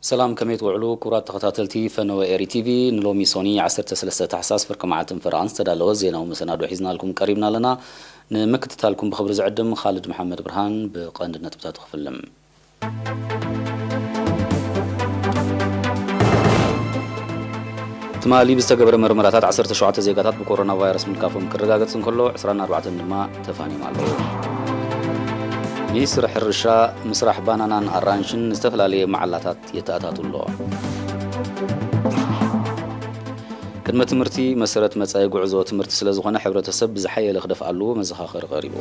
ሰላም፣ ከመይ ትውዕሉ ክቡራት ተኸታተልቲ ፈነወ ኤሪ ቲቪ? ንሎሚ ሶኒ ዓሰርተ ሰለስተ ታሕሳስ ፍርቂ መዓልቲ ንፈረቓን ዝተዳለወ ዜናዊ መሰናዶ ሒዝናልኩም ቀሪብና ኣለና። ንምክትታልኩም ብኽብሪ ዝዕድም ኻልድ መሓመድ ብርሃን። ብቐንዲ ነጥብታቱ ክፍልም። ትማሊ ብዝተገበረ መርመራታት ዓሰርተ ሸውዓተ ዜጋታት ብኮሮና ቫይረስ ምልካፎም ክረጋገጽ እንከሎ፣ ዕስራን ኣርባዕተን ድማ ተፋንዮም ኣለዉ። ሚኒስትሪ ሕርሻ፣ ምስራሕ ባናናን ኣራንሽን ዝተፈላለየ መዓላታት የተኣታቱ ኣሎ። ቅድመ ትምህርቲ መሰረት መጻኢ ጉዕዞ ትምህርቲ ስለ ዝኾነ፣ ሕብረተሰብ ብዝሓየለ ክደፍኣሉ መዘኻኸሪ ቀሪቡ።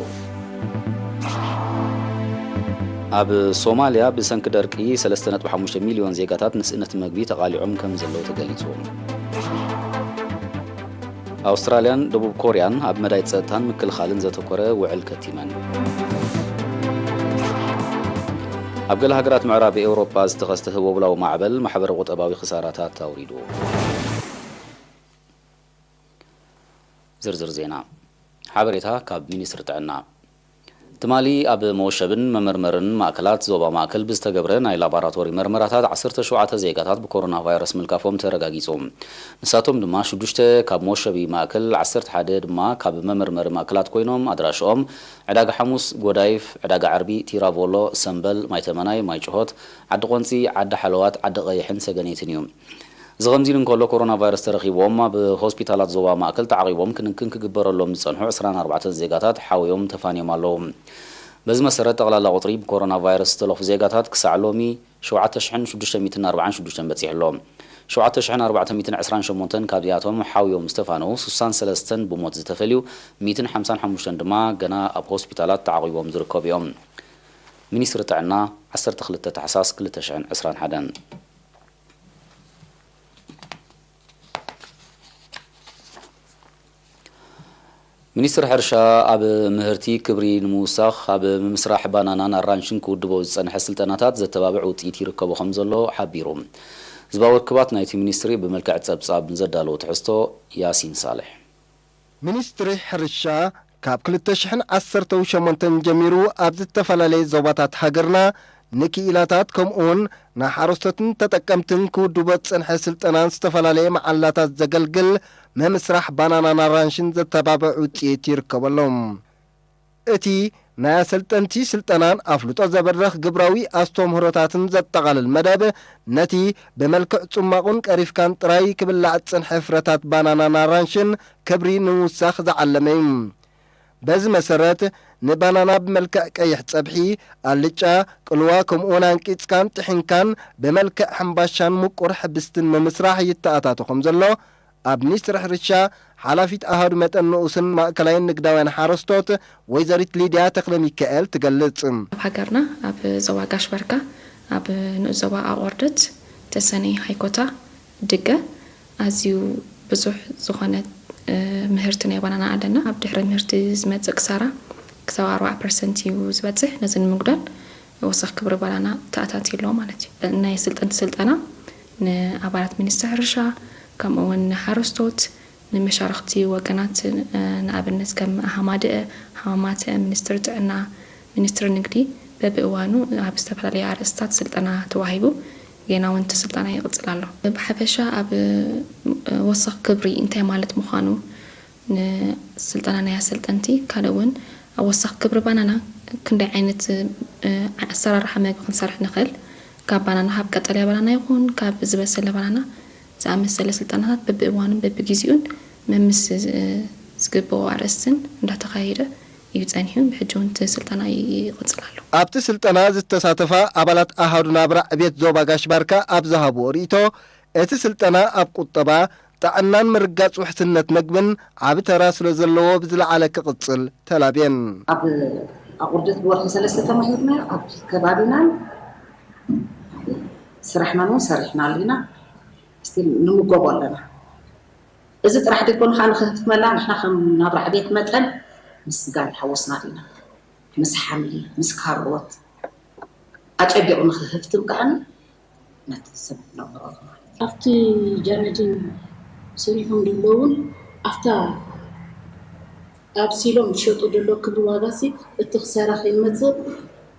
ኣብ ሶማልያ ብሰንኪ ደርቂ ሰለስተ ነጥቢ ሓሙሽተ ሚልዮን ዜጋታት ንስእነት መግቢ ተቓሊዖም ከም ዘለዉ ተገሊጹ። ኣውስትራልያን ደቡብ ኮርያን ኣብ መዳይ ጸጥታን ምክልኻልን ዘተኮረ ውዕል ከቲመን። ኣብ ገለ ሃገራት ምዕራብ ኤውሮጳ ዝተኸስተ ህቦብላዊ ማዕበል ማሕበረ ቁጠባዊ ክሳራታት ኣውሪዱ። ዝርዝር ዜና። ሓበሬታ ካብ ሚኒስትሪ ጥዕና። ትማሊ ኣብ መወሸብን መመርመርን ማእከላት ዞባ ማእከል ብዝተገብረ ናይ ላቦራቶሪ መርመራታት ዓሰርተ ሸውዓተ ዜጋታት ብኮሮና ቫይረስ ምልካፎም ተረጋጊጹ። ንሳቶም ድማ ሽዱሽተ ካብ መወሸቢ ማእከል፣ ዓሰርተ ሓደ ድማ ካብ መመርመሪ ማእከላት ኮይኖም፣ ኣድራሽኦም ዕዳጋ ሓሙስ፣ ጎዳይፍ፣ ዕዳጋ ዓርቢ፣ ቲራቮሎ፣ ሰምበል፣ ማይተመናይ፣ ማይጭሆት፣ ዓዲ ቆንጺ፣ ዓዲ ሓለዋት፣ ዓዲ ቀይሕን ሰገነይትን እዩ። እዚ ከምዚ ኢሉ እንከሎ፣ ኮሮና ቫይረስ ተረኺብዎም ኣብ ሆስፒታላት ዞባ ማእከል ተዓቒቦም ክንክን ክግበረሎም ዝጸንሑ ዕስራን ኣርባዕተን ዜጋታት ሓውዮም ተፋንዮም ኣለዉ። በዚ መሰረት፣ ጠቕላላ ቁጽሪ ብኮሮና ቫይረስ ዝተለኹ ዜጋታት ክሳዕ ሎሚ ሸውዓተ ሽሕን ሽዱሽተ ሚእትን ኣርባዓን ሽዱሽተን በጺሑ ኣሎ። ሸውዓተ ሽሕን ኣርባዕተ ሚእትን ዕስራን ሸሞንተን ካብዚኣቶም ሓውዮም ዝተፋነዉ፣ ስሳን ሰለስተን ብሞት ዝተፈልዩ፣ ሚእትን ሓምሳን ሓሙሽተን ድማ ገና ኣብ ሆስፒታላት ተዓቒቦም ዝርከቡ እዮም። ሚኒስትሪ ጥዕና፣ ዓሰርተ ክልተ ታሕሳስ ክልተ ሽሕን ዕስራን ሓደን። ሚኒስትሪ ሕርሻ፣ ኣብ ምህርቲ ክብሪ ንምውሳኽ ኣብ ምምስራሕ ባናናን ኣራንሽን ክውድቦ ዝጸንሐ ስልጠናታት ዘተባብዕ ውጽኢት ይርከቦ ከም ዘሎ ሓቢሩ። ህዝባዊ ርክባት ናይቲ ሚኒስትሪ ብመልክዕ ጸብጻብ ንዘዳለወ ትሕዝቶ ያሲን ሳልሕ። ሚኒስትሪ ሕርሻ፣ ካብ ክልተ ሽሕን ዓሰርተን ሸሞንተን ጀሚሩ ኣብ ዝተፈላለየ ዞባታት ሃገርና ንክኢላታት ከምኡውን ንሓረስቶትን ተጠቀምትን ክውድቦ ዝጸንሐ ስልጠናን ዝተፈላለየ መዓላታት ዘገልግል ምምስራሕ ባናናን ኣራንሽን ዘተባብዕ ውጽኢት ይርከበሎም። እቲ ናይ ኣሰልጠንቲ ስልጠናን ኣፍልጦ ዘበርኽ ግብራዊ ኣስተምህሮታትን ዘጠቓልል መደብ፣ ነቲ ብመልክዕ ጽማቑን ቀሪፍካን ጥራይ ክብላዕ ዝጸንሐ ፍረታት ባናናን ኣራንሽን ክብሪ ንምውሳኽ ዝዓለመ እዩ። በዚ መሰረት፣ ንባናና ብመልክዕ ቀይሕ ጸብሒ፣ ኣልጫ፣ ቅልዋ፣ ከምኡውን ኣንቂጽካን ጥሒንካን ብመልክዕ ሕምባሻን ምቁር ሕብስትን ምምስራሕ ይተኣታቶ ከም ዘሎ፣ ኣብ ሚኒስትሪ ሕርሻ ሓላፊት ኣሃዱ መጠን ንኡስን ማእከላይን ንግዳውያን ሓረስቶት ወይዘሪት ሊድያ ተክለ ሚካኤል ትገልጽ። ኣብ ሃገርና፣ ኣብ ዞባ ጋሽ ባርካ፣ ኣብ ንኡስ ዞባ ኣቑርደት፣ ተሰነይ፣ ሃይኮታ፣ ድገ ኣዝዩ ብዙሕ ዝኾነ፣ እ፣ ምህርቲ ናይ ባናና ኣለና። ኣብ ድሕሪ ምህርቲ ዝመጽእ ክሳራ ክሳብ ኣርባዓ ፐርሰንት እዩ ዝበጽሕ። ነዚ ንምጉዳል ወሰኽ ክብሪ ባናና ተኣታትዩ ኣሎ ማለት እዩ። ናይ ስልጠንቲ ስልጠና ንኣባላት ሚኒስትሪ ሕርሻ፣ ከምኡ እውን ንሓረስቶት፣ ንመሻርኽቲ ወገናት፣ እ፣ ንኣብነት ከም ሃማድአ፣ ሃማማተ፣ ሚኒስትሪ ጥዕና፣ ሚኒስትሪ ንግዲ በብእዋኑ ኣብ ዝተፈላለዩ ኣርእስታት ስልጠና ተዋሂቡ፣ ጌና እውን እቲ ስልጠና ይቕጽል ኣሎ። ብሓፈሻ ኣብ፣ እ፣ ወሰኽ ክብሪ እንታይ ማለት ምዃኑ፣ ንስልጠና ናይ ኣሰልጠንቲ፣ ካልእ እውን ኣብ ወሰኽ ክብሪ ባናና ክንደይ ዓይነት፣ እ፣ ኣሰራርሓ መግቢ ክንሰርሕ ንኽእል፣ ካብ ባናና፣ ካብ ቀጠልያ ባናና ይኹን ካብ ዝበሰለ ባናና ዝኣመሰለ ስልጠናታት በብእዋኑን በብግዜኡን መምስ ዝ-፣ ዝግብኦ ኣርእስትን እንዳተኻየደ እዩ ጸኒሑ። ብሕጂ እውን እቲ ስልጠና ይቕጽል ኣሎ። ኣብቲ ስልጠና ዝተሳተፋ ኣባላት ኣሃዱ ናብራ ዕቤት ዞባ ጋሽ ባርካ ኣብ ዝሃብዎ ርእይቶ፣ እቲ ስልጠና ኣብ ቁጠባ፣ ጥዕናን ምርጋጽ ውሕስነት መግብን ዓቢ ተራ ስለ ዘለዎ ብዝለዓለ ክቕጽል ተላብየን። ኣብ ኣቑርደት ብወርሒ ሰለስተ ተማሂርና፣ ኣብ ከባቢናን ስራሕናን እውን ሰሪሕናሉ ኢና። ስቲል ንምገቦ ኣለና። እዚ ጥራሕ ደይኮኑ ከዓ ንክህፍትመላ ንሕና ከም ናብራ ዕቤት መጠን ምስጋን ሓወስና ኢና። ምስ ሓምሊ፣ ምስ ካሮት ኣጨቢቑ ንክህፍትም ከዓ ነቲ ሰብ ነቕርቦ ማለት እዩ። ኣብቲ ጀራዲን ሰሪሖም ዘለውን ኣብታ ኣብሲሎም ዝሸጡ ዘሎ ክብሪ ዋጋ ሲ እቲ ክሳራ ከይመፅእ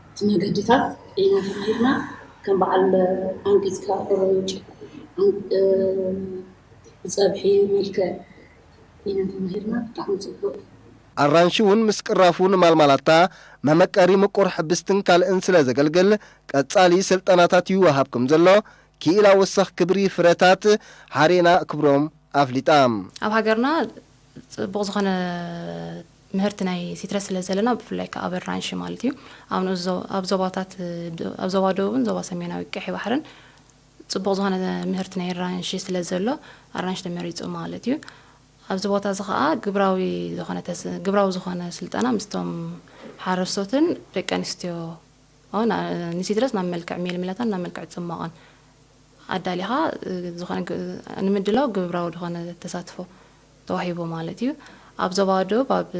እቲ መገድታት ኢና ተማሂርና። ከም በዓል ኣንቂፅካ ሕሩጭ፣ ኣን- እ፣ ብፀብሒ መልክዕ ኢና ተማሂርና። ብጣዕሚ ፅቡቅ። ኣራንሺ እውን ምስ ቅራፉ ንማልማላታ መመቀሪ ምቁር ሕብስትን ካልእን ስለ ዘገልግል ቀጻሊ ስልጠናታት ይወሃብ ከም ዘሎ ክኢላ ወሰኽ ክብሪ ፍረታት ሓሬና ክብሮም ኣፍሊጣ። ኣብ ሃገርና ጽቡቕ ዝኾነ ምህርቲ ናይ ሲትረስ ስለ ዘለና፣ ብፍላይ ከኣ ኣብ ኣራንሺ ማለት እዩ። ኣብ ንኡስ ዞ-፣ ኣብ ዞባታት፣ ኣብ ዞባ ደቡብን ዞባ ሰሜናዊ ቀይሕ ባሕርን ጽቡቕ ዝኾነ ምህርቲ ናይ ኣራንሺ ስለ ዘሎ፣ ኣራንሺ ተመሪጹ ማለት እዩ። ኣብዚ ቦታ እዚ ከኣ ግብራዊ ዝኾነ ተስ-፣ ግብራዊ ዝኾነ ስልጠና ምስቶም ሓረስቶትን ደቂ ኣንስትዮ፣ ኦ፣ ና-፣ ንሲትረስ ናብ መልክዕ ሜልሚላታን ናብ መልክዕ ጽማቕን ኣዳሊኻ፣ እ፣ ዝኾነ ግ-፣ ንምድላው ግብራዊ ዝኾነ ተሳትፎ ተዋሂቡ ማለት እዩ። ኣብ ዞባ ዶብ፣ ኣብ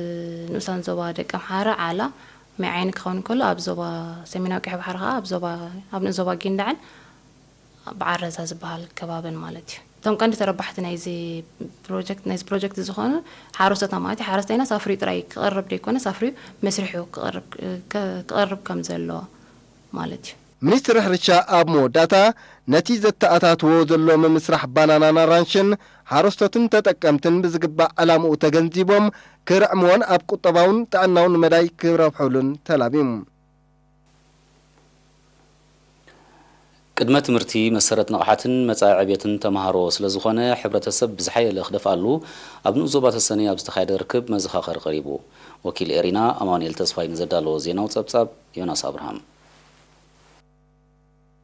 ንኡሳን ዞባ ደቂ ኣምሓራ፣ ዓላ፣ ማይ ዓይኒ ክኸውን ከሎ፣ ኣብ ዞባ ሰሜናዊ ቀይሕ ባሕሪ ከኣ፣ ኣብ ዞባ፣ ኣብ ንኡስ ዞባ ጊንዳዕን ብዓረዛ ዝበሃል ከባብን ማለት እዩ። እቶም ቀንዲ ተረባሕቲ ናይዚ ፕሮጀክት፣ ናይዚ ፕሮጀክት ዝኾኑ ሓረስቶትና ማለት እዩ። ሓረስታይና ሳፍሪ ጥራይ ክቐርብ ደይኮነ፣ ሳፍሪ መስሪሑ ክቐርብ፣ ክ-፣ ክቐርብ ከም ዘለዎ ማለት እዩ። ሚኒስትሪ ሕርሻ ኣብ መወዳእታ፣ ነቲ ዘተኣታትዎ ዘሎ ምምስራሕ ባናናን ኣራንሽን ሓረስቶትን ተጠቀምትን ብዝግባእ ዕላምኡ ተገንዚቦም ክርዕምዎን ኣብ ቁጠባውን ጥዕናውን መዳይ ክረብሕሉን ተላብዩ። ቅድመ ትምህርቲ መሰረት ንቕሓትን መጻኢ ዕብየትን ተመሃሮ ስለ ዝኾነ፣ ሕብረተሰብ ብዝሓየለ ክደፍኣሉ ኣብ ንኡስ ዞባ ተሰነይ ኣብ ዝተኻየደ ርክብ መዘኻኸሪ ቀሪቡ። ወኪል ኤሪና ኣማኑኤል ተስፋይ ንዘዳለዎ ዜናዊ ጸብጻብ ዮናስ ኣብርሃም።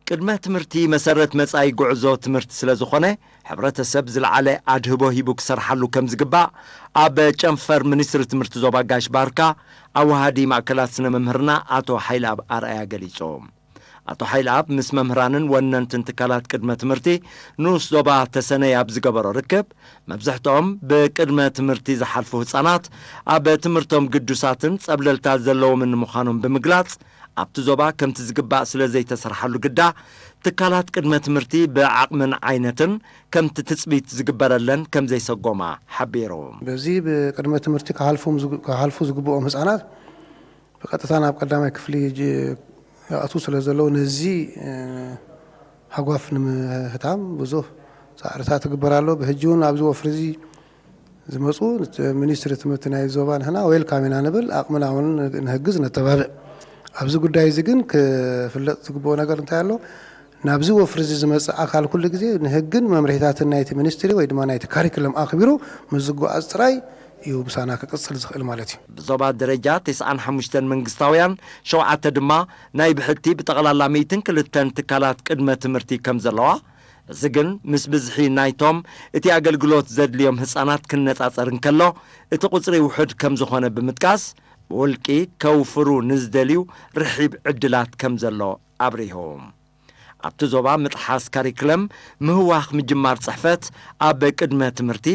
ቅድመ ትምህርቲ መሰረት መጻኢ ጉዕዞ ትምህርቲ ስለ ዝኾነ፣ ሕብረተሰብ ዝለዓለ ኣድህቦ ሂቡ ክሰርሓሉ ከም ዝግባእ ኣብ ጨንፈር ሚኒስትሪ ትምህርቲ ዞባ ጋሽ ባርካ ኣወሃዲ ማእከላት ስነ መምህርና ኣቶ ሓይለኣብ ኣርኣያ ገሊጹ። ኣቶ ሓይለኣብ ምስ መምህራንን ወነንትን ትካላት ቅድመ ትምህርቲ ንኡስ ዞባ ተሰነይ ኣብ ዝገበሮ ርክብ፣ መብዝሕትኦም ብቅድመ ትምህርቲ ዝሓልፉ ህጻናት ኣብ ትምህርቶም ግዱሳትን ጸብለልታ ዘለዎምን ምዃኖም ብምግላጽ፣ ኣብቲ ዞባ ከምቲ ዝግባእ ስለ ዘይተሰርሓሉ ግዳ፣ ትካላት ቅድመ ትምህርቲ ብዓቕምን ዓይነትን ከምቲ ትጽቢት ዝግበረለን ከም ዘይሰጎማ ሓቢሩ። በዚ ብቅድመ ትምህርቲ ክሃልፉም ዝግ-፣ ክሃልፉ ዝግብኦም ህጻናት ብቐጥታ ናብ ቀዳማይ ክፍሊ ጅ-፣ ይኣትዉ ስለ ዘለዉ፣ ነዚ፣ እ፣ ሃጓፍ ንምህታም ብዙሕ ጻዕርታት ይግበር ኣሎ። ብሕጂ እውን ኣብዚ ወፍሪ እዚ ዝመጹ ት-፣ ሚኒስትሪ ትምህርቲ ናይ ዞባ ንሕና ዌልካም ኢና ንብል። ኣቕምና እውን ንህግዝ፣ ነተባብዕ። ኣብዚ ጉዳይ እዚ ግን ክፍለጥ ዝግብኦ ነገር እንታይ ኣሎ? ናብዚ ወፍሪ እዚ ዝመጽእ ኣካል ኩሉ ግዜ ንህግን መምርሒታትን ናይቲ ሚኒስትሪ ወይ ድማ ናይቲ ካሪክለም ኣኽቢሩ ምስ ዝጓዓዝ ጥራይ እዩ ምሳና ክቅጽል ዝኽእል ማለት እዩ። ብዞባ ደረጃ ተስዓን ሓሙሽተን መንግስታውያን፣ ሸውዓተ ድማ ናይ ብሕቲ ብጠቕላላ ሚእትን ክልተን ትካላት ቅድመ ትምህርቲ ከም ዘለዋ፣ እዚ ግን ምስ ብዝሒ ናይቶም እቲ ኣገልግሎት ዘድልዮም ህጻናት ክነጻጸር እንከሎ፣ እቲ ቁጽሪ ውሑድ ከም ዝኾነ ብምጥቃስ፣ ብውልቂ ከውፍሩ ንዝደልዩ ርሒብ ዕድላት ከም ዘሎ ኣብሪሁ። ኣብቲ ዞባ ምጥሓስ ካሪክለም፣ ምህዋኽ ምጅማር ጽሕፈት ኣብ ቅድመ ትምህርቲ፣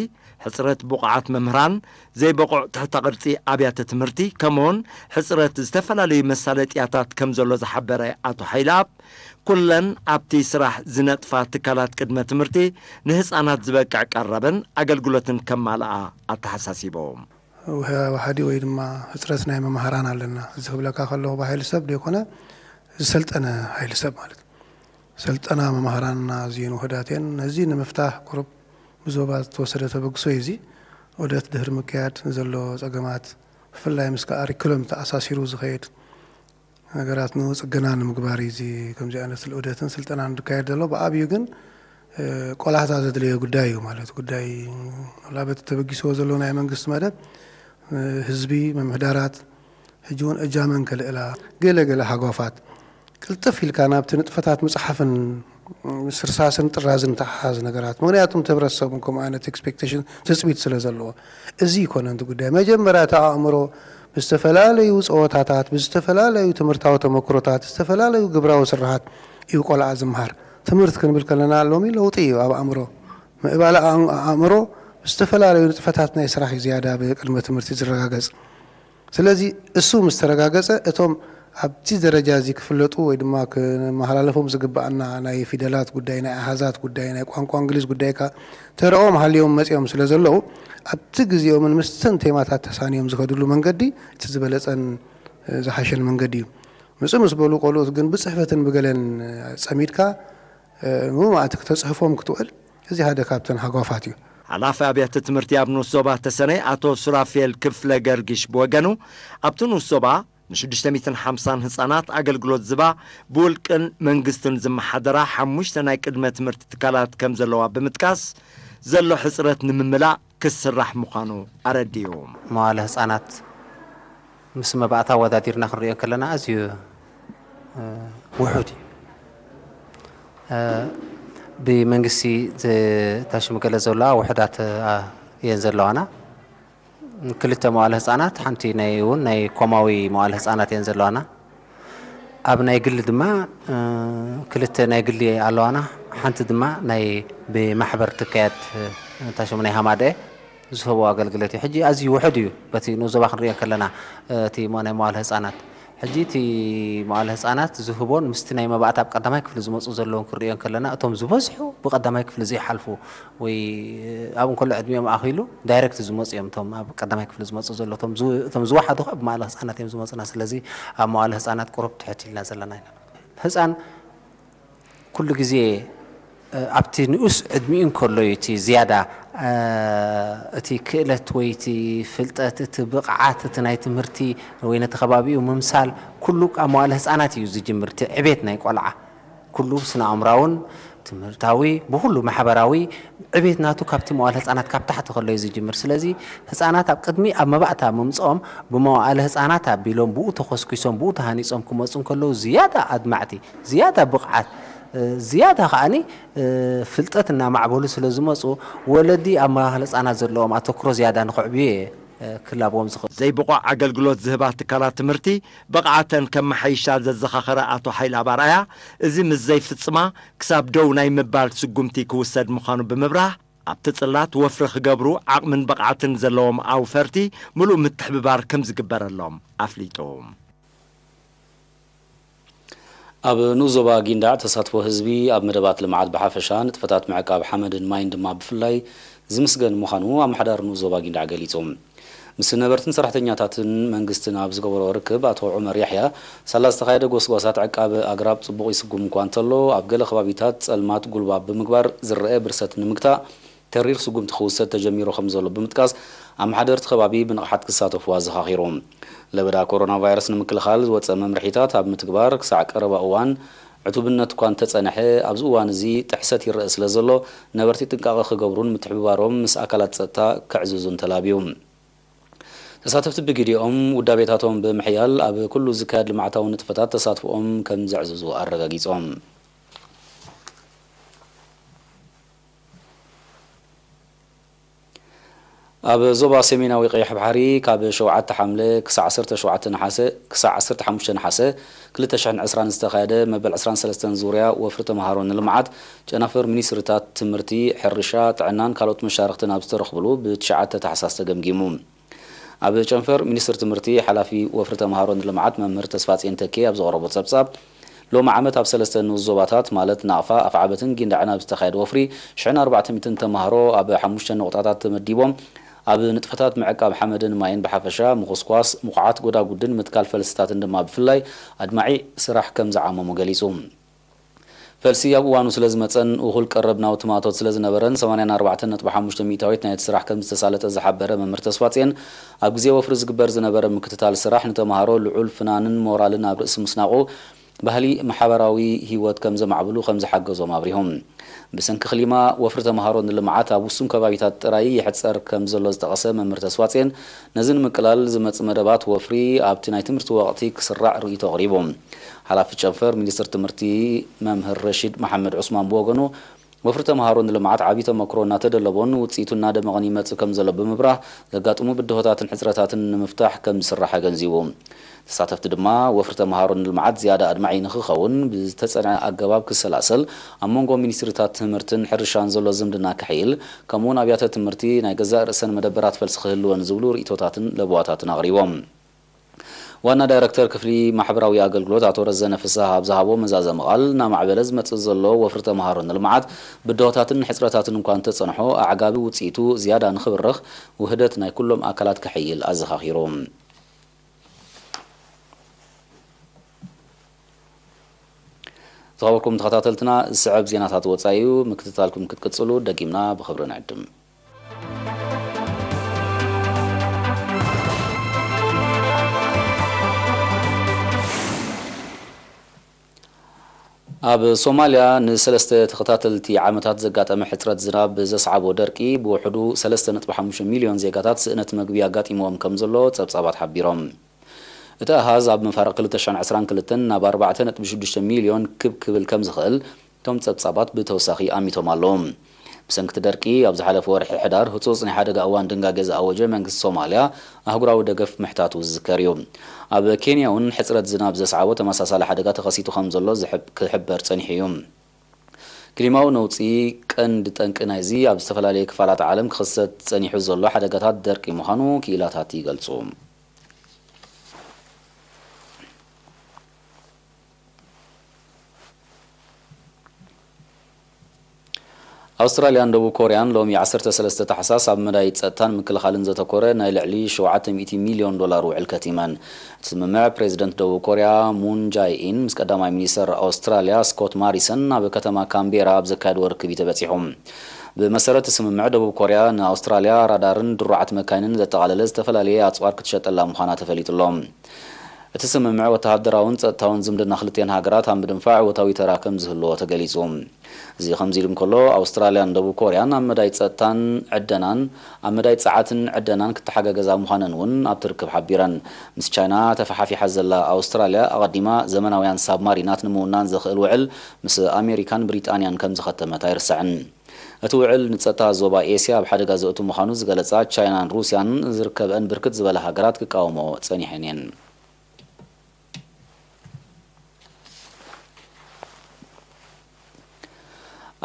ሕጽረት ብቑዓት መምህራን፣ ዘይበቑዕ ትሕተ ቅርጺ ኣብያተ ትምህርቲ፣ ከምኡውን ሕጽረት ዝተፈላለዩ መሳለጥያታት ከም ዘሎ ዝሓበረ ኣቶ ሓይለኣብ፣ ኩለን ኣብቲ ስራሕ ዝነጥፋ ትካላት ቅድመ ትምህርቲ ንህጻናት ዝበቅዕ ቀረብን ኣገልግሎትን ከማልኣ ኣተሓሳሲቡ። ውሃ-፣ ወሓዲ ወይ ድማ ሕጽረት ናይ መማህራን ኣለና። እዚ ክብለካ ከለኹ ብሓይሊ ሰብ ዘይኮነ፣ ዝሰልጠነ ሓይሊ ሰብ ማለት እዩ። ሰልጠና መማህራንና ኣዝየን ውሑዳት እየን። ነዚ ንምፍታሕ ቁሩብ ብዞባ ዝተወሰደ ተበግሶ እዩ። እዚ ዑደት ድሕሪ ምክያድ ዘሎ ጸገማት፣ ብፍላይ ምስ ካሪክለም ተኣሳሲሩ ዝኸይድ ነገራት ንጽገና ንምግባር እዩ። እዚ ከምዚ ዓይነት ዑደትን ስልጠናን ዝካየድ ዘሎ ብኣብዩ ግን፣ እ፣ ቆላሕታ ዘድለዮ ጉዳይ እዩ። ማለት ጉዳይ፣ ላበት ተበጊስዎ ዘሎ ናይ መንግስቲ መደብ፣ እ፣ ህዝቢ፣ ምምሕዳራት ሕጂ እውን እጃመን ከልዕላ፣ ገለ ገለ ሃጓፋት ቅልጥፍ ኢልካ ናብቲ ንጥፈታት ምጽሓፍን ምስ ርሳስን ጥራዝን ተሓሓዝ ነገራት። ምኽንያቱም እቲ ህብረተሰብ እውን ከምኡ ዓይነት ኤክስፔክቴሽን፣ ትጽቢት ስለ ዘለዎ፣ እዚ ይኮነ እቲ ጉዳይ። መጀመርያ እቲ ኣእምሮ ብዝተፈላለዩ ጸወታታት፣ ብዝተፈላለዩ ትምህርታዊ ተመክሮታት፣ ዝተፈላለዩ ግብራዊ ስርሓት እዩ ቆልዓ ዝምሃር። ትምህርቲ ክንብል ከለና ሎሚ ለውጢ እዩ ኣብ ኣእምሮ። ምዕባለ ኣእም-፣ ኣእምሮ ብዝተፈላለዩ ንጥፈታት ናይ ስራሕ እዩ ዝያዳ ብቅድመ ትምህርቲ ዝረጋገጽ። ስለዚ እሱ ምስ ተረጋገጸ፣ እቶም ኣብቲ ደረጃ እዚ ክፍለጡ ወይ ድማ ክመሃላለፎም ዝግብኣና ናይ ፊደላት ጉዳይ፣ ናይ ኣሃዛት ጉዳይ፣ ናይ ቋንቋ እንግሊዝ ጉዳይ ከኣ ተረኦም ሃልዮም መጺኦም ስለ ዘለዉ፣ ኣብቲ ግዜኦምን ምስተን ቴማታት ተሳንዮም ዝኸድሉ መንገዲ እቲ ዝበለጸን፣ እ፣ ዝሓሸን መንገዲ እዩ። ምጽእ ምስ በሉ ቆልኡት ግን ብጽሕፈትን ብገለን ጸሚድካ፣ እ፣ ምሉእ መዓልቲ ክተጽሕፎም ክትውዕል፣ እዚ ሓደ ካብተን ሃጓፋት እዩ። ሓላፊ ኣብያተ ትምህርቲ ኣብ ንኡስ ዞባ ተሰነይ ኣቶ ሱራፌል ክፍለ ገርጊሽ ብወገኑ፣ ኣብቲ ንኡስ ዞባ ንሽዱሽተ ሚእትን ሓምሳን ህጻናት ኣገልግሎት ዝባ ብውልቅን መንግስትን ዝመሓደራ ሓሙሽተ ናይ ቅድመ ትምህርቲ ትካላት ከም ዘለዋ ብምጥቃስ፣ ዘሎ ሕጽረት ንምምላእ ክስራሕ ምዃኑ ኣረዲኡ። መዋለ ህጻናት ምስ መባእታ ኣወዳዲርና ክንሪኦ ከለና ኣዝዩ፣ እ፣ ውሑድ እዩ። እ፣ ብመንግስቲ ዝ-፣ ታሽሙ ገለ ዘለዋ ውሑዳት፣ እ፣ እየን ዘለዋና። ክልተ መዋለ ህጻናት፣ ሓንቲ ናይ እውን ናይ ኮማዊ መዋለ ህጻናት እየን ዘለዋና። ኣብ ናይ ግሊ ድማ፣ እ፣ ክልተ ናይ ግሊ ኣለዋና፣ ሓንቲ ድማ ናይ ብማሕበር ትካየድ፣ እ፣ ታሽሙ ናይ ሃማደኤ ዝህቦ ኣገልግሎት እዩ። ሕጂ ኣዝዩ ውሑድ እዩ። በቲ ንኡስ ዞባ ክንሪኦ ከለና፣ እ፣ እቲ ሞ-፣ ናይ መዋለ ህጻናት፣ ሕጂ እቲ መዋለ ህጻናት ዝህቦን ምስቲ ናይ መባእታ ኣብ ቀዳማይ ክፍሊ ዝመጹ ዘለውን ክንሪኦ ከለና፣ እቶም ዝበዝሑ ብቀዳማይ ክፍሊ ዘይሓልፉ ወይ፣ እ፣ ኣብ እንከሎ ዕድሚኦም ኣኺሉ ዳይሬክት ዝመጹ እዮም። እቶም ኣብ ቀዳማይ ክፍሊ ዝመጹ ዘሎ፣ እቶም ዝ-፣ እቶም ዝወሓዱ ከኣ ብመዋለ ህጻናት እዮም ዝመጹና። ስለዚ ኣብ መዋለ ህጻናት ቁሩብ ትሕት ኢልና ዘለና ኢና። ህጻን ኩሉ ግዜ፣ እ፣ ኣብቲ ንኡስ ዕድሚኡ እንከሎ እዩ እቲ ዝያዳ፣ እ፣ እቲ ክእለት ወይ እቲ ፍልጠት፣ እቲ ብቕዓት፣ እቲ ናይ ትምህርቲ ወይ ነቲ ከባቢኡ ምምሳል፣ ኩሉ ኣብ መዋለ ህጻናት እዩ ዝጅምር። እቲ ዕቤት ናይ ቆልዓ ኩሉ ስነ ኣእምራውን ትምህርታዊ፣ ብኹሉ ማሕበራዊ ዕቤት ናቱ ካብቲ መዋለ ህጻናት ካብ ታሕቲ ከሎ እዩ ዝጅምር። ስለዚ ህጻናት ኣብ ቅድሚ ኣብ መባእታ ምምጽኦም ብመዋእለ ህጻናት ኣቢሎም ብኡ ተኾስኲሶም ብኡ ተሃኒጾም ክመጹ እንከለዉ ዝያዳ ኣድማዕቲ፣ ዝያዳ ብቕዓት፣ እ፣ ዝያዳ ከኣኒ፣ እ፣ ፍልጠት እናማዕበሉ ስለ ዝመጹ ወለዲ ኣብ መዋእለ ህጻናት ዘለዎም ኣተኩሮ ዝያዳ ንኸዕብዩ እየ፣ እ፣ ክላብዎም ዝኽእል። ዘይብቑዕ ኣገልግሎት ዝህባ ትካላት ትምህርቲ ብቕዓተን ከመሓይሻ ዘዘኻኸረ ኣቶ ሓይለ ኣባርኣያ፣ እዚ ምስ ዘይፍጽማ ክሳብ ደው ናይ ምባል ስጉምቲ ክውሰድ ምዃኑ ብምብራህ፣ ኣብቲ ጽላት ወፍሪ ክገብሩ ዓቕምን ብቕዓትን ዘለዎም ኣውፈርቲ ምሉእ ምትሕብባር ከም ዝግበረሎም ኣፍሊጡ። ኣብ ንኡስ ዞባ ጊንዳዕ ተሳትፎ ህዝቢ ኣብ መደባት ልምዓት ብሓፈሻ ንጥፈታት ምዕቃብ ሓመድን ማይን ድማ ብፍላይ ዝምስገን ምዃኑ ኣመሓዳሪ ንኡስ ዞባ ጊንዳዕ ገሊጹ። ምስ ነበርትን ሰራሕተኛታትን መንግስትን ኣብ ዝገበሮ ርክብ ኣቶ ዑመር ያሕያ ሳላ ዝተኻየደ ጎስጓሳት ዕቃበ ኣግራብ ጽቡቕ ይስጉም እኳ እንተሎ ኣብ ገለ ከባቢታት ጸልማት ጉልባብ ብምግባር ዝረአ ብርሰት ንምግታእ ተሪር ስጉምቲ ክውሰድ ተጀሚሩ ከም ዘሎ ብምጥቃስ ኣመሓደርቲ ከባቢ ብንቕሓት ክሳተፉ ኣዘኻኺሩ። ለበዳ ኮሮና ቫይረስ ንምክልኻል ዝወፀ መምርሒታት ኣብ ምትግባር ክሳዕ ቀረባ እዋን ዕቱብነት እኳ እንተፀንሐ ኣብዚ እዋን እዚ ጥሕሰት ይረአ ስለ ዘሎ ነበርቲ ጥንቃቐ ክገብሩን ምትሕብባሮም ምስ ኣካላት ፀጥታ ከዕዝዙን ተላብዩ። ተሳተፍቲ ብግዲኦም ውዳቤታቶም ብምሕያል ኣብ ኩሉ ዝካየድ ልምዓታዊ ንጥፈታት ተሳትፎኦም ከም ዘዕዝዙ ኣረጋጊጾም። ኣብ ዞባ ሰሜናዊ ቀይሕ ባሕሪ ካብ ሸውዓተ ሓምለ ክሳዕ ዓሰርተ ሸውዓተ ነሓሰ ክሳዕ ዓሰርተ ሓሙሽተ ነሓሰ ክልተ ሽሕን ዕስራን ዝተኻየደ መበል ዕስራን ሰለስተን ዙርያ ወፍሪ ተምሃሮ ንልምዓት ጨናፍር ሚኒስትርታት ትምህርቲ፣ ሕርሻ፣ ጥዕናን ካልኦት መሻርኽትን ኣብ ዝተረኽብሉ ብትሽዓተ ታሕሳስ ተገምጊሙ። ኣብ ጨንፈር ሚኒስትር ትምህርቲ ሓላፊ ወፍሪ ተምሃሮ ንልምዓት መምህር ተስፋጽዮን ተኬ ኣብ ዘቕረቦ ጸብጻብ፣ ሎሚ ዓመት ኣብ ሰለስተ ንኡስ ዞባታት ማለት ናቕፋ፣ ኣፍዓበትን ጊንዳዕን ኣብ ዝተኻየደ ወፍሪ ሽሕን ኣርባዕተ ሚእትን ተምሃሮ ኣብ ሓሙሽተ ነቑጣታት ተመዲቦም ኣብ ንጥፈታት ምዕቃብ ሓመድን ማይን ብሓፈሻ፣ ምኹስኳስ፣ ምኹዓት ጎዳጉድን ምትካል ፈልስታትን ድማ ብፍላይ ኣድማዒ ስራሕ ከም ዝዓመሙ ገሊጹ። ፈልሲ ኣብ እዋኑ ስለ ዝመጸን እኹል ቀረብ ናውቲ ማእቶት ስለ ዝነበረን ሰማንያን ኣርባዕተን ነጥቢ ሓሙሽተ ሚእታዊት ናይቲ ስራሕ ከም ዝተሳለጠ ዝሓበረ መምህር ተስፋጽዮን፣ ኣብ ግዜ ወፍሪ ዝግበር ዝነበረ ምክትታል ስራሕ ንተምሃሮ ልዑል ፍናንን ሞራልን ኣብ ርእሲ ምስናቑ፣ ባህሊ ማሕበራዊ ህይወት ከም ዘማዕብሉ ከም ዝሓገዞም ኣብሪሆም። ብሰንኪ ክሊማ፣ ወፍሪ ተምሃሮ ንልምዓት ኣብ ውሱን ከባቢታት ጥራይ ይሕጸር ከም ዘሎ ዝጠቐሰ መምህር ተስፋጽዮን፣ ነዚ ንምቅላል ዝመጽእ መደባት ወፍሪ ኣብቲ ናይ ትምህርቲ ወቕቲ ክስራዕ ርእይቶ ኣቕሪቡ። ሓላፊ ጨንፈር ሚኒስትር ትምህርቲ መምህር ረሺድ መሓመድ ዑስማን ብወገኑ፣ ወፍሪ ተምሃሮ ንልምዓት ዓብዪ ተመክሮ እናተደለቦን ውፅኢቱ እናደመቐን ይመጽእ ከም ዘሎ ብምብራህ፣ ዘጋጥሙ ብድሆታትን ሕፅረታትን ንምፍታሕ ከም ዝስራሕ ኣገንዚቡ። ተሳተፍቲ ድማ፣ ወፍሪ ተምሃሮ ንልምዓት ዝያዳ ኣድማዒ ንክኸውን ብዝተፀንዐ ኣገባብ ክሰላሰል፣ ኣብ መንጎ ሚኒስትሪታት ትምህርትን ሕርሻን ዘሎ ዝምድና ክሕይል፣ ከምኡውን ኣብያተ ትምህርቲ ናይ ገዛእ ርእሰን መደበራት ፈልሲ ክህልወን ዝብሉ ርእይቶታትን ለበዋታትን ኣቕሪቦም። ዋና ዳይረክተር ክፍሊ ማሕበራዊ ኣገልግሎት ኣቶ ረዘነ ፍስሃ ኣብ ዝሃቦ መዛዘሚ ቃል፣ እናማዕበለ ዝመጽእ ዘሎ ወፍሪ ተምሃሮ ንልምዓት ብድሆታትን ሕጽረታትን እኳ እንተጸንሖ፣ ኣዕጋቢ ውጽኢቱ ዝያዳ ንኽብርኽ ውህደት ናይ ኩሎም ኣካላት ክሕይል ኣዘኻኺሩ። ዝኸበርኩም ተኸታተልትና፣ ዝስዕብ ዜናታት ወጻኢ እዩ። ምክትታልኩም ክትቅጽሉ ደጊምና ብኽብሪ ንዕድም። ኣብ ሶማልያ ንሰለስተ ተኸታተልቲ ዓመታት ዘጋጠመ ሕጽረት ዝናብ ዘስዓቦ ደርቂ ብውሕዱ ሰለስተ ነጥቢ ሓሙሽተ ሚልዮን ዜጋታት ስእነት መግቢ ኣጋጢምዎም ከም ዘሎ ጸብጻባት ሓቢሮም። እቲ ኣሃዝ ኣብ መፋርቕ ክልተ ሽሕን ዕስራን ክልተን ናብ ኣርባዕተ ነጥቢ ሽዱሽተ ሚልዮን ክብ ክብል ከም ዝኽእል እቶም ጸብጻባት ብተወሳኺ ኣሚቶም ኣለዉ። ብሰንኪ እቲ ደርቂ፣ ኣብ ዝሓለፈ ወርሒ ሕዳር ህጹጽ ናይ ሓደጋ እዋን ድንጋጌ ዝኣወጀ መንግስቲ ሶማልያ፣ ኣህጉራዊ ደገፍ ምሕታቱ ዝዝከር እዩ። ኣብ ኬንያ እውን ሕጽረት ዝናብ ዘስዓቦ ተመሳሳሊ ሓደጋ ተኸሲቱ ከም ዘሎ ዝሕብ-፣ ክሕበር ጸኒሑ እዩ። ክሊማዊ ነውጺ ቀንዲ ጠንቂ ናይዚ ኣብ ዝተፈላለየ ክፋላት ዓለም ክኽሰት ጸኒሑ ዘሎ ሓደጋታት ደርቂ ምዃኑ ክኢላታት ይገልጹ። ኣውስትራልያን ደቡብ ኮርያን ሎሚ ዓሰርተ ሰለስተ ታሕሳስ ኣብ መዳይ ጸጥታን ምክልኻልን ዘተኮረ ናይ ልዕሊ ሸውዓተ ሚእቲ ሚልዮን ዶላር ውዕል ከቲመን። እቲ ስምምዕ፣ ፕሬዚደንት ደቡብ ኮርያ ሙን ጃይ ኢን ምስ ቀዳማይ ሚኒስተር ኣውስትራልያ ስኮት ማሪሰን ኣብ ከተማ ካምቤራ ኣብ ዘካየድዎ ርክብ እዩ ተበጺሑ። ብመሰረት እቲ ስምምዕ፣ ደቡብ ኮርያ ንኣውስትራልያ ራዳርን ድሩዓት መካይንን ዘጠቓለለ ዝተፈላለየ ኣጽዋር ክትሸጠላ ምዃና ተፈሊጡ ኣሎ። እቲ ስምምዕ፣ ወተሃደራውን ጸጥታውን ዝምድና ክልቲአን ሃገራት ኣብ ምድንፋዕ እወታዊ ተራ ከም ዝህልዎ ተገሊጹ። እዚ ከምዚ ኢሉ እንከሎ፣ ኣውስትራልያን ደቡብ ኮርያን ኣብ መዳይ ጸጥታን ዕደናን፣ ኣብ መዳይ ጸዓትን ዕደናን ክተሓጋገዛ ምዃነን እውን ኣብቲ ርክብ ሓቢረን። ምስ ቻይና ተፈሓፊሓ ዘላ ኣውስትራልያ፣ ኣቐዲማ ዘመናውያን ሳብማሪናት ንምውናን ዘኽእል ውዕል ምስ ኣሜሪካን ብሪጣንያን ከም ዝኸተመት ኣይርሳዕን። እቲ ውዕል ንጸጥታ ዞባ ኤስያ ኣብ ሓደጋ ዘእቱ ምዃኑ ዝገለጻ ቻይናን ሩስያን ዝርከበአን ብርክት ዝበላ ሃገራት ክቃወሞ ጸኒሐን እየን።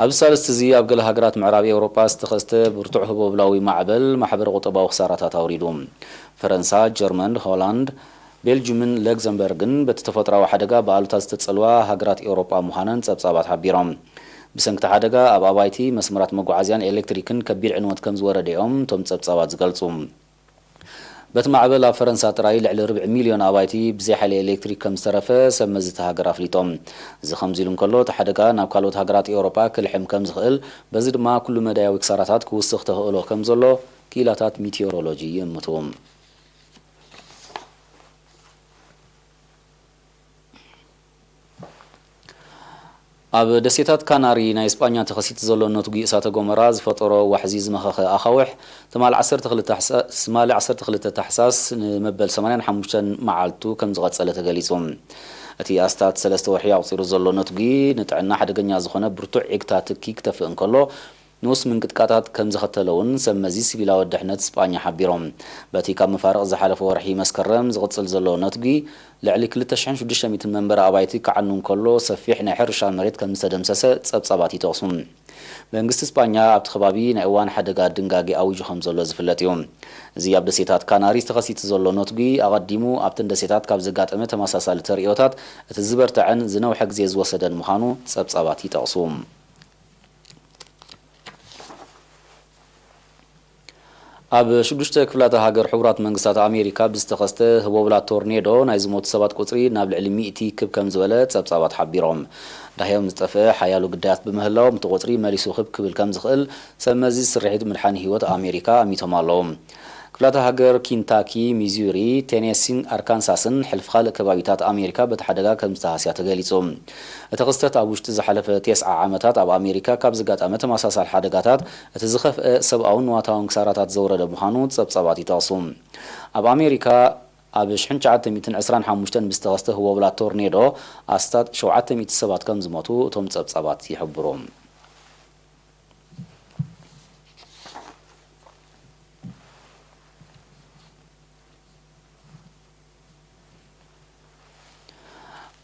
ኣብዚ ሳልስቲ እዚ ኣብ ገለ ሃገራት ምዕራብ ኤውሮጳ ዝተኸስተ ብርቱዕ ህቦብላዊ ማዕበል ማሕበረ ቁጠባዊ ክሳራታት ኣውሪዱ። ፈረንሳ፣ ጀርመን፣ ሆላንድ፣ ቤልጅምን ለግዘምበርግን በቲ ተፈጥሮኣዊ ሓደጋ ብኣሉታ ዝተጸልዋ ሃገራት ኤውሮጳ ምዃነን ጸብጻባት ሓቢሮም። ብሰንኪ እቲ ሓደጋ ኣብ ኣባይቲ፣ መስመራት መጓዓዝያን ኤሌክትሪክን ከቢድ ዕንወት ከም ዝወረደ እዮም እቶም ጸብጻባት ዝገልጹ። በቲ ማዕበል ኣብ ፈረንሳ ጥራይ ልዕሊ ርብዒ ሚልዮን ኣባይቲ ብዘይ ሓይሊ ኤሌክትሪክ ከም ዝተረፈ ሰብ መዚ እታ ሃገር ኣፍሊጦም። እዚ ከምዚ ኢሉ እንከሎ፣ እቲ ሓደጋ ናብ ካልኦት ሃገራት ኤውሮጳ ክልሕም ከም ዝኽእል፣ በዚ ድማ ኩሉ መዳያዊ ክሳራታት ክውስኽ ተኽእሎ ከም ዘሎ ክኢላታት ሚቲዮሮሎጂ ይእምቱ። ኣብ ደሴታት ካናሪ ናይ ስጳኛ ተኸሲቱ ዘሎ ነትጒ እሳተ ጎመራ ዝፈጠሮ ዋሕዚ ዝመኸኸ ኣኻውሕ፣ ትማሊ ዓሰርተ ክልተ ታሕሳ-፣ ትማሊ ዓሰርተ ክልተ ታሕሳስ ንመበል ሰማንያን ሓሙሽተን መዓልቱ ከም ዝቐጸለ ተገሊጹ። እቲ ኣስታት ሰለስተ ወርሒ ኣቑጺሩ ዘሎ ነትጒ፣ ንጥዕና ሓደገኛ ዝኾነ ብርቱዕ ዒግታ ትኪ ክተፍእ እንከሎ፣ ንኡስ ምንቅጥቃጣት ከም ዘኸተለ እውን ሰብ መዚ ሲቪላዊ ድሕነት ስጳኛ ሓቢሮም። በቲ ካብ መፋርቕ ዝሓለፈ ወርሒ መስከረም ዝቕጽል ዘሎ ነትጒ፣ ልዕሊ ክልተ ሽሕን ሽዱሽተ ሚእትን መንበሪ ኣባይቲ ክዓኑ እንከሎ፣ ሰፊሕ ናይ ሕርሻ መሬት ከም ዝተደምሰሰ ጸብጻባት ይጠቕሱ። መንግስቲ ስጳኛ ኣብቲ ከባቢ ናይ እዋን ሓደጋ ድንጋጌ ኣዊጁ ከም ዘሎ ዝፍለጥ እዩ። እዚ ኣብ ደሴታት ካናሪ ተኸሲቱ ዘሎ ነትጒ፣ ኣቐዲሙ ኣብተን ደሴታት ካብ ዘጋጠመ ተመሳሳሊ ተርእዮታት እቲ ዝበርትዐን ዝነውሐ ግዜ ዝወሰደን ምዃኑ ጸብጻባት ይጠቕሱ። ኣብ ሽዱሽተ ክፍላተ ሃገር ሕቡራት መንግስታት ኣሜሪካ ብዝተኸስተ ህቦብላ ቶርኔዶ ናይ ዝሞቱ ሰባት ቁጽሪ ናብ ልዕሊ ሚእቲ ክብ ከም ዝበለ ጸብጻባት ሓቢሮም። ዳህዮም ዝጠፍአ ሓያሎ ግዳያት ብምህላዎም፣ እቲ ቁጽሪ መሊሱ ክብ ክብል ከም ዝኽእል ሰብ መዚ ስርሒት ምድሓን ህይወት ኣሜሪካ ኣሚቶም ኣለዉ። ክፍላተ ሃገር ኪንታኪ፣ ሚዙሪ፣ ቴኔሲን ኣርካንሳስን ሕልፊ ካልእ ከባቢታት ኣሜሪካ በቲ ሓደጋ ከም ዝተሃስያ ተገሊጹ። እቲ ክስተት ኣብ ውሽጢ ዝሓለፈ ተስዓ ዓመታት ኣብ ኣሜሪካ ካብ ዘጋጠመ ተመሳሳሊ ሓደጋታት እቲ ዝኸፍአ ሰብኣውን ንዋታውን ክሳራታት ዘውረደ ምዃኑ ጸብጻባት ይጠቕሱ። ኣብ ኣሜሪካ ኣብ ሽሕን ትሽዓተ ሚእትን ዕስራን ሓሙሽተን ብዝተኸስተ ህቦብላ ቶርኔዶ ኣስታት ሸውዓተ ሚእቲ ሰባት ከም ዝሞቱ እቶም ጸብጻባት ይሕብሩ።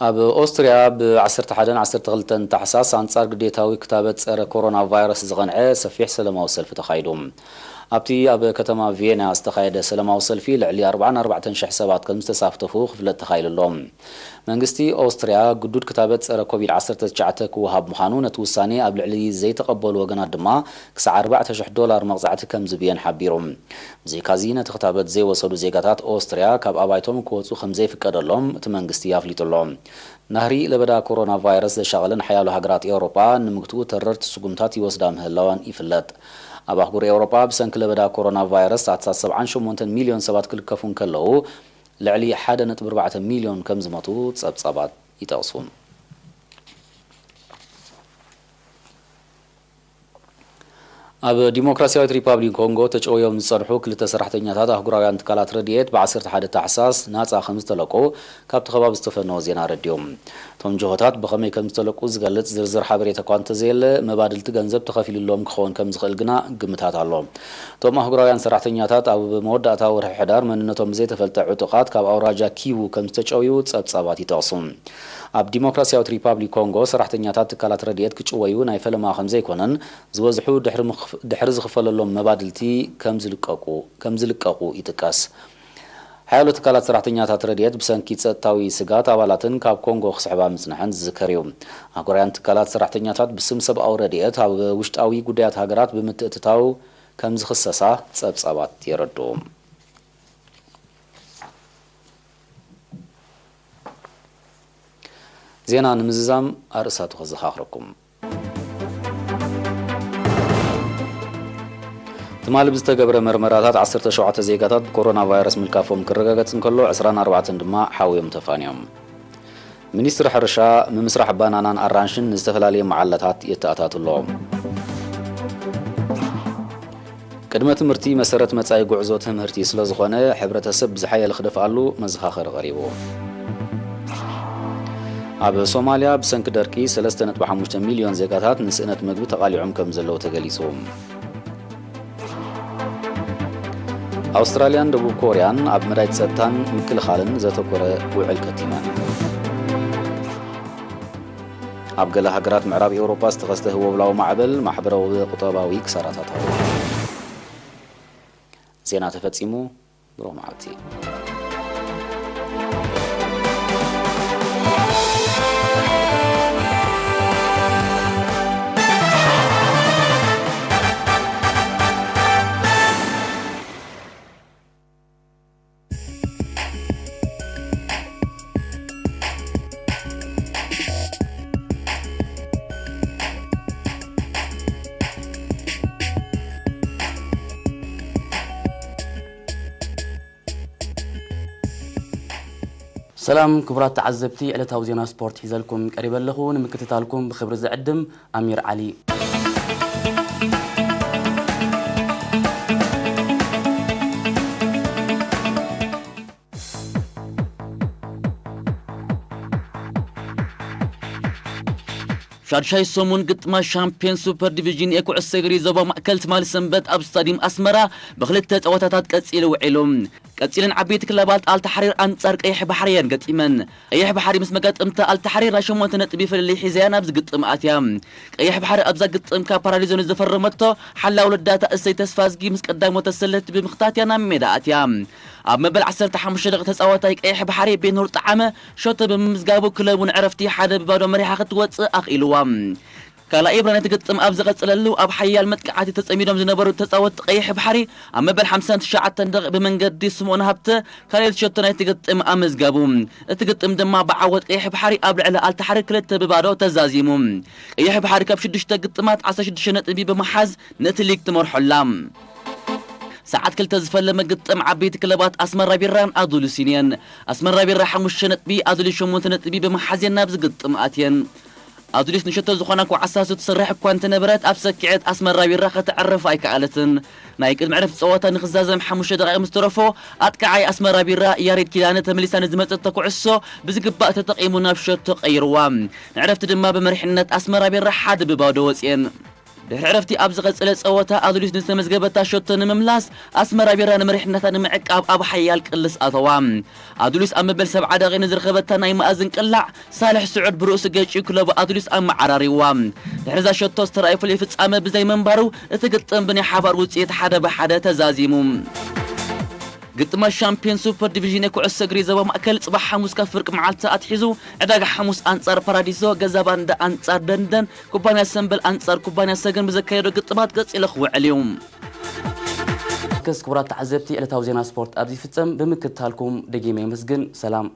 ኣብ ኦስትርያ ብ ዓሰርተ ሓደን ዓሰርተ ክልተን ታሕሳስ ኣንጻር ግዴታዊ ክታበት ጸረ ኮሮና ቫይረስ ዝቐንዐ ሰፊሕ ሰለማዊ ሰልፊ ተኻይዱ። ኣብቲ ኣብ ከተማ ቪየና ዝተኻየደ ሰለማዊ ሰልፊ ልዕሊ ኣርባዓን ኣርባዕተን ሽሕ ሰባት ከም ዝተሳተፉ ክፍለጥ ተኻኢሉ ኣሎ። መንግስቲ ኦስትርያ ግዱድ ክታበት ጸረ ኮቪድ ዓሰርተ ትሽዓተ ክወሃብ ምዃኑ፣ ነቲ ውሳኔ ኣብ ልዕሊ ዘይተቐበሉ ወገናት ድማ ክሳዕ ኣርባዕተ ሽሕ ዶላር መቕጻዕቲ ከም ዝብየን ሓቢሩ። ብዘይካዚ፣ ነቲ ክታበት ዘይወሰዱ ዜጋታት ኦስትርያ ካብ ኣባይቶም ክወጹ ከም ዘይፍቀደሎም እቲ መንግስቲ ኣፍሊጡ ኣሎ። ናህሪ ለበዳ ኮሮና ቫይረስ ዘሻቐለን ሓያሎ ሃገራት ኤውሮጳ ንምግትኡ ተረርቲ ስጉምታት ይወስዳ ምህላወን ይፍለጥ። ኣብ ኣህጉር ኤውሮጳ ብሰንኪ ለበዳ ኮሮና ቫይረስ ኣስታት ሰብዓን ሸሞንተን ሚልዮን ሰባት ክልከፉ እንከለዉ፣ ልዕሊ ሓደ ነጥቢ ኣርባዕተ ሚልዮን ከም ዝሞቱ ጸብጻባት ይጠቕሱ። ኣብ ዲሞክራሲያዊት ሪፓብሊክ ኮንጎ ተጨውዮም ዝጸንሑ ክልተ ሰራሕተኛታት ኣህጉራውያን ትካላት ረድኤት ብ ዓሰርተ ሓደ ታሕሳስ ናጻ ከም ዝተለቁ ካብቲ ከባቢ ዝተፈነወ ዜና ኣረዲኡ። እቶም ጅሆታት ብኸመይ ከም ዝተለቁ ዝገልጽ ዝርዝር ሓበሬታ እኳ እንተዘየለ፣ መባድልቲ ገንዘብ ተኸፊሉሎም ክኸውን ከም ዝኽእል ግና ግምታት ኣሎ። እቶም ኣህጉራውያን ሰራሕተኛታት ኣብ መወዳእታ ወርሒ ሕዳር መንነቶም ብዘይተፈልጠ ዕጡቓት ካብ ኣውራጃ ኪቡ ከም ዝተጨውዩ ጸብጻባት ይጠቕሱ። ኣብ ዲሞክራሲያዊት ሪፓብሊክ ኮንጎ ሰራሕተኛታት ትካላት ረድኤት ክጭወዩ ናይ ፈለማ ከም ዘይኮነን፣ ዝበዝሑ ድሕሪ ምኽፍ-፣ ድሕሪ ዝኽፈለሎም መባድልቲ ከም ዝልቀቁ፣ ከም ዝልቀቁ ይጥቀስ። ሓያሎ ትካላት ሰራሕተኛታት ረድኤት ብሰንኪ ጸጥታዊ ስጋት ኣባላተን ካብ ኮንጎ ክስሕባ ምጽንሐን ዝዝከር እዩ። ኣህጉራውያን ትካላት ሰራሕተኛታት ብስም ሰብኣዊ ረድኤት ኣብ ውሽጣዊ ጉዳያት ሃገራት ብምትእትታው ከም ዝኽሰሳ ጸብጻባት የረድኡ። ዜና ንምዝዛም ኣርእስታቱ ከዘኻኽረኩም። ትማሊ ብዝተገብረ መርመራታት ዓሰርተ ሸውዓተ ዜጋታት ብኮሮና ቫይረስ ምልካፎም ክረጋገጽ እንከሎ፣ ዕስራን ኣርባዕተን ድማ ሓውዮም ተፋንዮም። ሚኒስትሪ ሕርሻ፣ ምምስራሕ ባናናን ኣራንሽን ንዝተፈላለየ መዓልታት የተኣታቱ ኣሎ። ቅድመ ትምህርቲ መሰረት መጻኢ ጉዕዞ ትምህርቲ ስለ ዝኾነ፣ ሕብረተሰብ ብዝሓየለ ክደፍኣሉ መዘኻኸሪ ቀሪቡ። ኣብ ሶማልያ ብሰንኪ ደርቂ ሰለስተ ነጥቢ ሓሙሽተ ሚልዮን ዜጋታት ንስእነት ምግቢ ተቓሊዖም ከም ዘለዉ ተገሊጹ። ኣውስትራልያን ደቡብ ኮርያን ኣብ መዳይ ጸጥታን ምክልኻልን ዘተኮረ ውዕል ከቲመን። ኣብ ገለ ሃገራት ምዕራብ ኤውሮጳ ዝተኸስተ ህወብላዊ ማዕበል ማሕበራዊ ቁጠባዊ ክሳራታት ኣውሪዱ። ዜና ተፈጺሙ። ብሩኽ መዓልቲ። ሰላም ክቡራት ተዓዘብቲ፣ ዕለታዊ ዜና ስፖርት ሒዘልኩም ቀሪበ ኣለኹ። ንምክትታልኩም ብኽብሪ ዝዕድም ኣሚር ዓሊ። ሻድሻይ ሰሙን ግጥማት ሻምፒዮን ሱፐር ዲቪዥን ኤ ኩዕሶ እግሪ ዞባ ማእከል ትማሊ ሰንበት ኣብ ስታዲየም ኣስመራ ብክልተ ጸወታታት ቀጺሉ ውዒሉ። ቀጺለን ዓበይቲ ክለባት ኣልታሕሪር ኣንጻር ቀይሕ ባሕሪ እየን ገጢመን። ቀይሕ ባሕሪ ምስ መጋጥምታ ኣልታሕሪር ናይ ሸሞንተ ነጥቢ ፍልልይ ሒዛያ ናብዚ ግጥም ኣትያ። ቀይሕ ባሕሪ ኣብዛ ግጥም ካብ ፓራዲዞ ንዝፈረመቶ ሓላው ረዳታ እሰይ ተስፋዝጊ ምስ ቀዳሞት ተሰለፍቲ ብምኽታት እያ ናብ ሜዳ ኣትያ። ኣብ መበል ዓሰርተ ሓሙሽተ ደቂቕ ተጻዋታይ ቀይሕ ባሕሪ ቤኑር ጠዓመ ሸቶ ብምምዝጋቡ ክለቡ ንዕረፍቲ ሓደ ብባዶ መሪሓ ክትወጽእ ኣኽኢልዋ። ካልኣይ ብራን እቲ ግጥም ኣብ ዝቐጸለሉ ኣብ ሓያል መጥቃዕቲ ተጸሚዶም ዝነበሩ ተጻወትቲ ቀይሕ ባሕሪ ኣብ መበል ሓምሳን ትሽዓተን ደቂቕ ብመንገዲ ስምኦን ሃብተ ካልኣይቲ ሸቶ ናይቲ ግጥም ኣመዝገቡ። እቲ ግጥም ድማ ብዓወት ቀይሕ ባሕሪ ኣብ ልዕሊ ኣልታሕሪ ክልተ ብባዶ ተዛዚሙ። ቀይሕ ባሕሪ ካብ ሽዱሽተ ግጥማት ዓሰርተ ሽዱሽተ ነጥቢ ብምሓዝ ነቲ ሊግ ትመርሖ ኣላ። ሰዓት ክልተ ዝፈለመ ግጥም ዓበይቲ ክለባት ኣስመራ ቢራን ኣዱሊስን እየን። ኣስመራ ቢራ ሓሙሽተ ነጥቢ፣ ኣዱሊስ ሸሞንተ ነጥቢ ብምሓዝ እየን ናብዚ ግጥም ኣትየን። ኣዱሊስ ንሸቶ ዝኾና ኳዕሳሱ ትሰርሕ እኳ እንተነበረት፣ ኣብ ሰኪዐት ኣስመራ ቢራ ከተዕርፍ ኣይከኣለትን። ናይ ቅድሚ ዕረፍቲ ጸወታ ንኽዛዘም ሓሙሽተ ደቂቕ ምስ ተረፎ፣ ኣጥቃዓይ ኣስመራ ቢራ ያሬድ ኪዳነ ተመሊሳ ንዝመጸቶ ኩዕሶ ብዝግባእ ተጠቒሙ ናብ ሸቶ ቀይርዋ። ንዕረፍቲ ድማ ብመሪሕነት ኣስመራ ቢራ ሓደ ብባዶ ወጽየን። ድሕሪ ዕረፍቲ ኣብ ዝቐጸለ ጸወታ ኣዱሊስ ንዝተመዝገበታ ሸቶ ንምምላስ ኣስመራ ቢራ ንመሪሕነታ ንምዕቃብ ኣብ ሓያል ቅልስ ኣተዋ። ኣዱሊስ ኣብ መበል ሰብዓ ደቂቕ ንዝረኸበታ ናይ መኣዝን ቅላዕ ሳልሕ ስዑድ ብርእሱ ገጭዩ ክለቡ ኣዱሊስ ኣመዓራሪዋ። ድሕሪ እዛ ሸቶ ዝተራእየ ፍሉይ ፍጻመ ብዘይ ምንባሩ እቲ ግጥም ብናይ ሓባር ውጽኢት ሓደ ብሓደ ተዛዚሙ። ግጥማት ሻምፒዮን ሱፐር ዲቪዥን የኩዕሶ እግሪ ዞባ ማእከል ጽባሕ ሓሙስ ካብ ፍርቂ መዓልቲ ኣትሒዙ ዕዳጋ ሓሙስ ኣንጻር ፓራዲሶ፣ ገዛ ባንዳ ኣንጻር ደንደን፣ ኩባንያ ሰምበል ኣንጻር ኩባንያ ሰገን ብዘካየዶ ግጥማት ቀጺሉ ክውዕል እዩ። ክስ ክቡራት ተዓዘብቲ፣ ዕለታዊ ዜና ስፖርት ኣብዚ ይፍጸም። ብምክትታልኩም ደጊመ የመስግን። ሰላም።